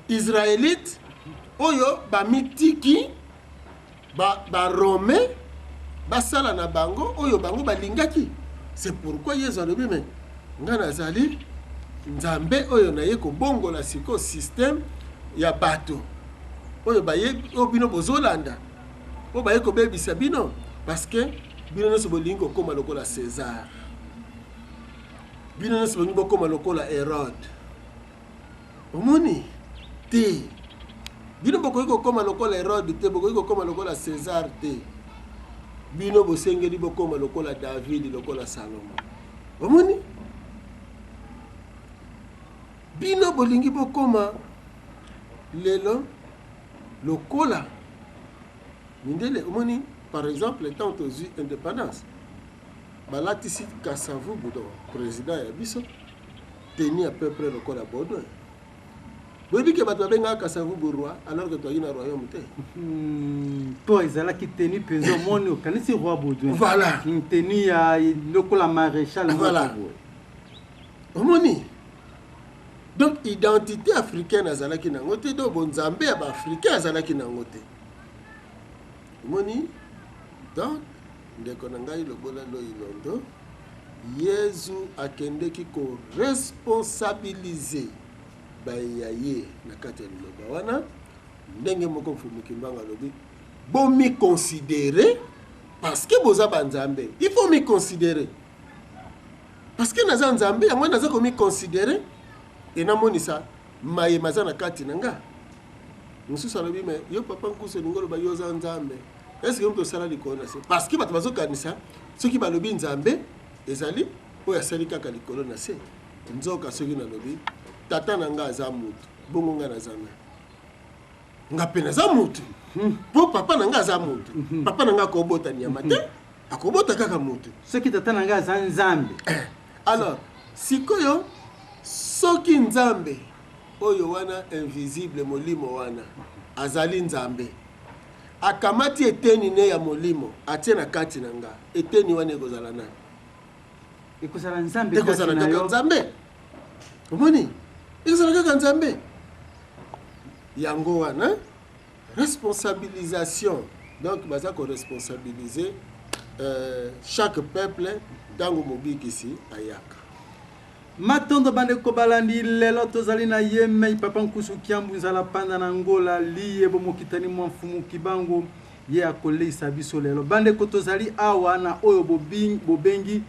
Israélite oyo bamitiki ba ba romain basala na bango oyo bango balingaki. C'est pourquoi Yesu alobi me nga nazali Nzambe oyo naye kobongola sikoyo système ya bato oyo baye oyo bino bozolanda oyo baye kobebisa bino parce que bino nyonso bolingi kokoma lokola César, bino nyonso bolingi bokoma lokola Herode. Omoni te, bino bokoki kokoma lokola Herode te, bokoki kokoma lokola César te. Bino bosengeli bokoma lokola David, lokola Salomo. Omoni, bino bolingi bokoma lelo lokola mindele. Omoni, par exemple, ntango tozwi indépendance, balatisi Kasavubu, donc président ya biso, tenue à peu près lokola Baudouin. Boyebi ke bato babengaka Kasavubu roi alors que toyaki na royaume te. To ezalaki tenue mpenza omoni okanisi roi Baudouin. Voilà. Tenue ya lokola maréchal. Voilà. Omoni. Donc identité africaine azalaki nango te, donc bonzambe ya baafricain azalaki nango te. Omoni. Donc ndeko na ngai lobola loyilondo, Yezu akendeki ko responsabiliser baye ya ye na kati ya liloba wana. Ndenge moko Mfumu Kimbangu alobi, bomi considérer parce que boza ba nzambe, il faut mi considérer parce que naza nzambe, yango naza komi considérer et namonisa maye maza na kati na nga. Mosusu alobi, mais yo papa Nkusu olingi oloba yo oza nzambe, est-ce que moto osala likolo na se? Parce que bato bazokanisa soki balobi nzambe ezali oyo asali kaka likolo na se. Nzoka soki nalobi tata na nga aza motu, bongo nga naza nani? Nga mpe naza motu, po papa na nga aza motu. Papa na nga akobota nyama te, akobota kaka motu. Soki tata na nga aza nzambe. Alors sikoyo soki nzambe oyo wana invisible, molimo wana azali nzambe, akamati eteni ne ya molimo atie na kati na nga, eteni wana ekozala nani? Ekozala nzambe. Ekozala kaka nzambe. Omoni, ekozala kaka nzambe. Yango wana responsabilisation, donc baza ko responsabiliser chaque peuple ntango mobikisi ayaka. Matondo bandeko balandi, lelo tozali na ye mei papa Nkusu Kiambu Nzala Panda na Angola, liye bomokitani mwa Mfumu Kibangu ye akoleisa biso lelo. Bandeko tozali awa na oyo bobengi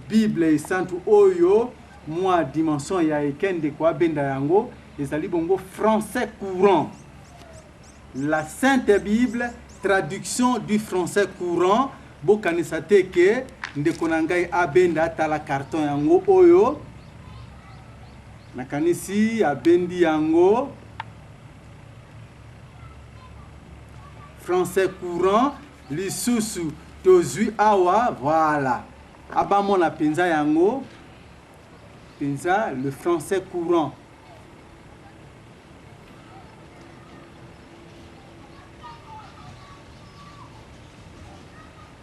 Bible esantu, oyo mwa dimension ya eke ndeko abenda yango ezali bongo français courant. La Sainte Bible, traduction du français courant. Bokanisa te ke ndeko na ngai abenda tala carton yango oyo nakanisi abendi yango français courant. Lisusu tozwi awa, voilà, abamona mpenza yango mpenza le français courant.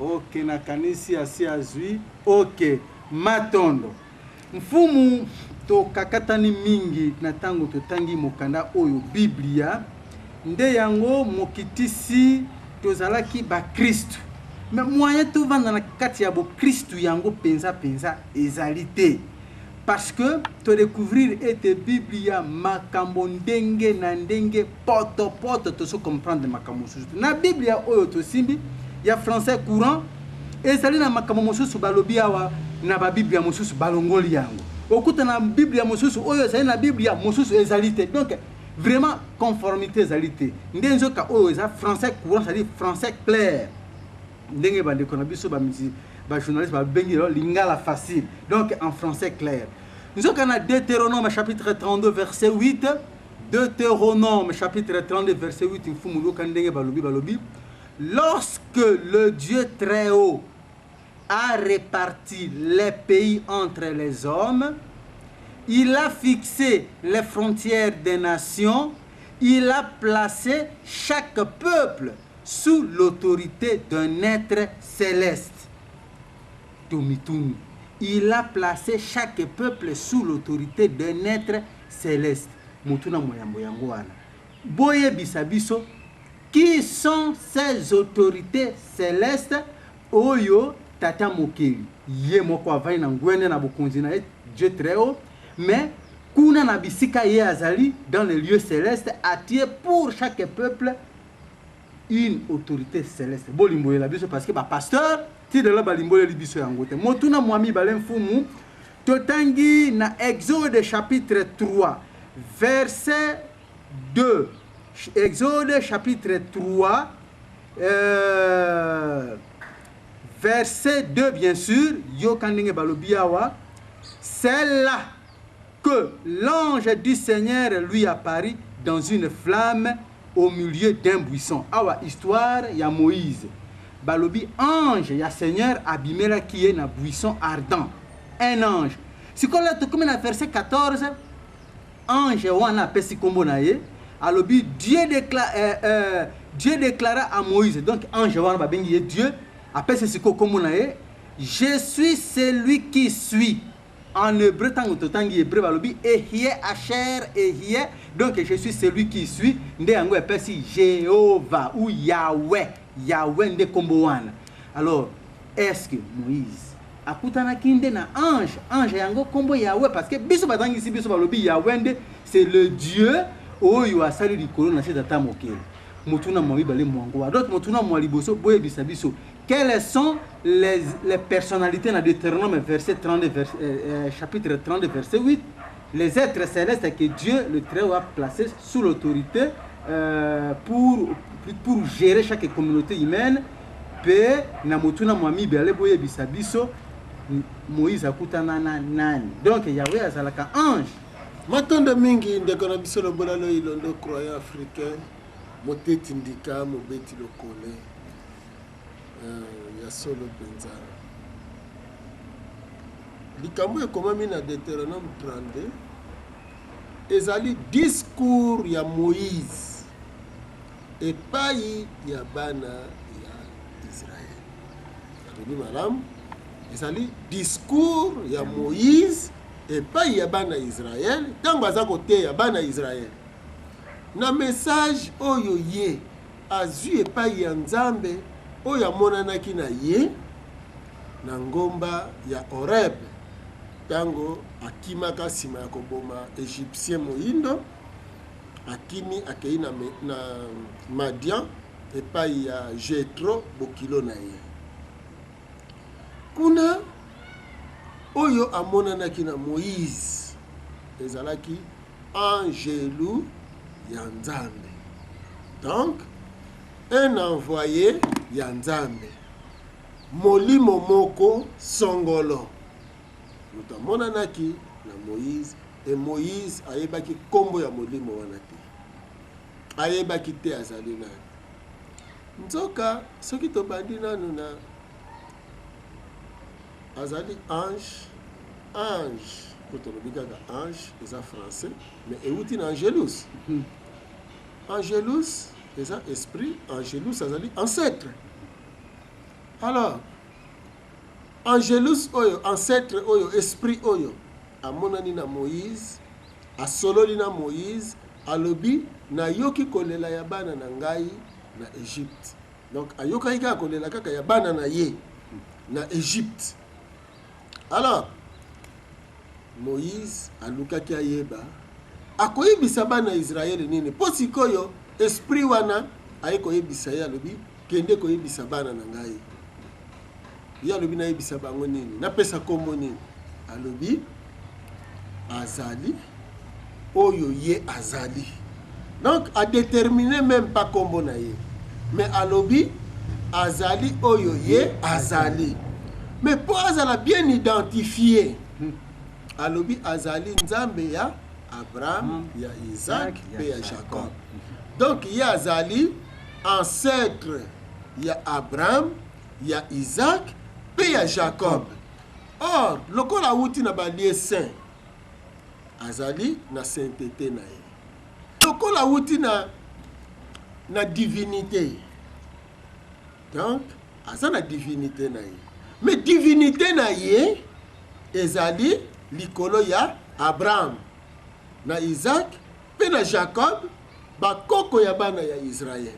Ok, nakanisi asi azwi. Ok, matondo mfumu. Tokakatani mingi na ntango totangi mokanda oyo Biblia, nde yango mokitisi tozalaki bakristu, me moyen tovanda na kati ya bokristu yango mpenza mpenza ezali te, parce que todécouvrir ete Biblia makambo ndenge na ndenge potopoto, tozo comprendre makambo mosusu te na Biblia oyo tosimbi ya français courant. Ezali na makambo mosusu balobi awa na babiblia mosusu balongoli yango, okuta na Biblia mosusu oyo ezali na Biblia mosusu ezali te. Donc vraiment conformité ezali te. Nde nzoka oyo eza français courant, c'est-à-dire français clair, ndenge bandeko na biso bajournaliste babengi lingala facile, donc en français clair. Nzoka na Deutéronome chapitre 32 verset 8, Deutéronome chapitre 32 verset 8, mfumu yoka ndenge balobi, balobi: lorsque le Dieu très haut a réparti les pays entre les hommes, il a fixé les frontières des nations, il a placé chaque peuple sous l'autorité d'un être céleste. Tomitumi. Il a placé chaque peuple sous l'autorité d'un être céleste. Mutuna moyambo yango wana. Boyebisa biso qui sont ces autorités célestes oyo tata mokeli ye moko avandi na ngwende na bokonzi na ye, Dieu très haut, mais kuna na bisika ye azali dans les lieux célestes, atie pour chaque peuple une autorité céleste. Bolimbolela biso, parce que ba pasteur ti lelo balimboleli biso yango te. Motuna mwa mibale, mfumu, totangi na Exode chapitre 3 verset 2. Exode chapitre 3 verset 2, bien sûr. Yoka ndenge balobi awa: c'est là que l'ange du Seigneur lui apparut dans une flamme au milieu d'un buisson. Awa histoire ya Moïse, balobi ange ya Seigneur abimelaki ye na buisson ardent, un ange. Sikoyo tokomi na verset 14, ange wana apesi nkombo na ye, alobi Dieu déclara à Moïse. Donc ange wana babengi ye Dieu, apesi sikoyo nkombo na ye: je suis celui qui suis. En hébreu, ntango totangi hébreu, balobi Ehyeh Asher Ehyeh. Donc je suis celui qui suis, nde yango epesi Jéhovah ou Yahweh. Yahweh nde nkombo wana. Alors, est ce que Moïse akutanaki nde na ange, ange yango nkombo Yahweh? Parce que biso batangisi biso, balobi Yahweh nde c'est le Dieu oyo asali likolo na se, tata mokeli. Motuna mwa mibale mwango wa. Donc motuna mwa liboso, boyebisa biso quelles sont les personnalités na Deutéronome verset 32, chapitre 32 verset 8, les êtres célestes que Dieu le Très-Haut a placés sous l'autorité pour gérer chaque communauté humaine. Mpe na motuna mwa mibale, boyebisa biso Moïse akutana na nani? Donc Yahweh azalaka ange? Matondo mingi, ndeko na biso Lobolalo Ilondo, croyant africain, moteti ndika, mobeti lokole. Ya solo mpenza, likambo ekomami na Deutéronome 32 ezali discours ya Moïse epai ya bana ya Israele. Alobi malamu, ezali discours ya Moïse epai ya bana Israele, ntango aza koteya bana Israele na message oyo ye azwi epai ya Nzambe oyo amonanaki na ye na ngomba ya Horeb, ntango akimaka nsima ya koboma Égyptien moyindo, akimi, akei na Madian epai ya Jetro, bokilo na ye. Kuna oyo amonanaki na Moïse ezalaki angelu ya Nzambe, donc un envoyé ya Nzambe, molimo moko songolo, moto amonanaki na Moïse. E Moïse ayebaki nkombo ya molimo wana te, ayebaki te azali nani. Nzoka soki tobandi nanu na azali ange, ange po tolobi kaka ange eza français, mais euti na angelus. Angelus eza esprit, angelus azali ancêtre. Alors angelus oyo, ancêtre oyo, esprit oyo amonani na Moïse, asololi na Moïse, alobi: nayoki kolela ya bana na ngai na Égypte. Donc ayokaki kaka kolela kaka ya bana na ye na Égypte. Alors Moïse alukaki ayeba akoyebisa bana Israele nini, mpo sikoyo esprit wana aye koyebisa ye, alobi: kende koyebisa bana na ngai. Ye alobi: nayebisa bango nini? Napesa nkombo nini? Alobi: azali oyo ye azali. Donc adétermine même pas nkombo na ye, mais alobi azali oyo ye azali. Mais mpo azala bien identifié, alobi azali Nzambe ya Abraham, ya Isaac mpe ya Jacob. Donc ye azali ancêtre ya Abraham, ya Isaac mpe ya Jacob. Or lokola awuti na balieux saint, azali na sainteté na ye. Lokola awuti na divinité, donc aza na divinité na ye, mais divinité na ye ezali likolo ya Abraham, na Isaac mpe na Jacob. Bakoko ya bana ya Israël.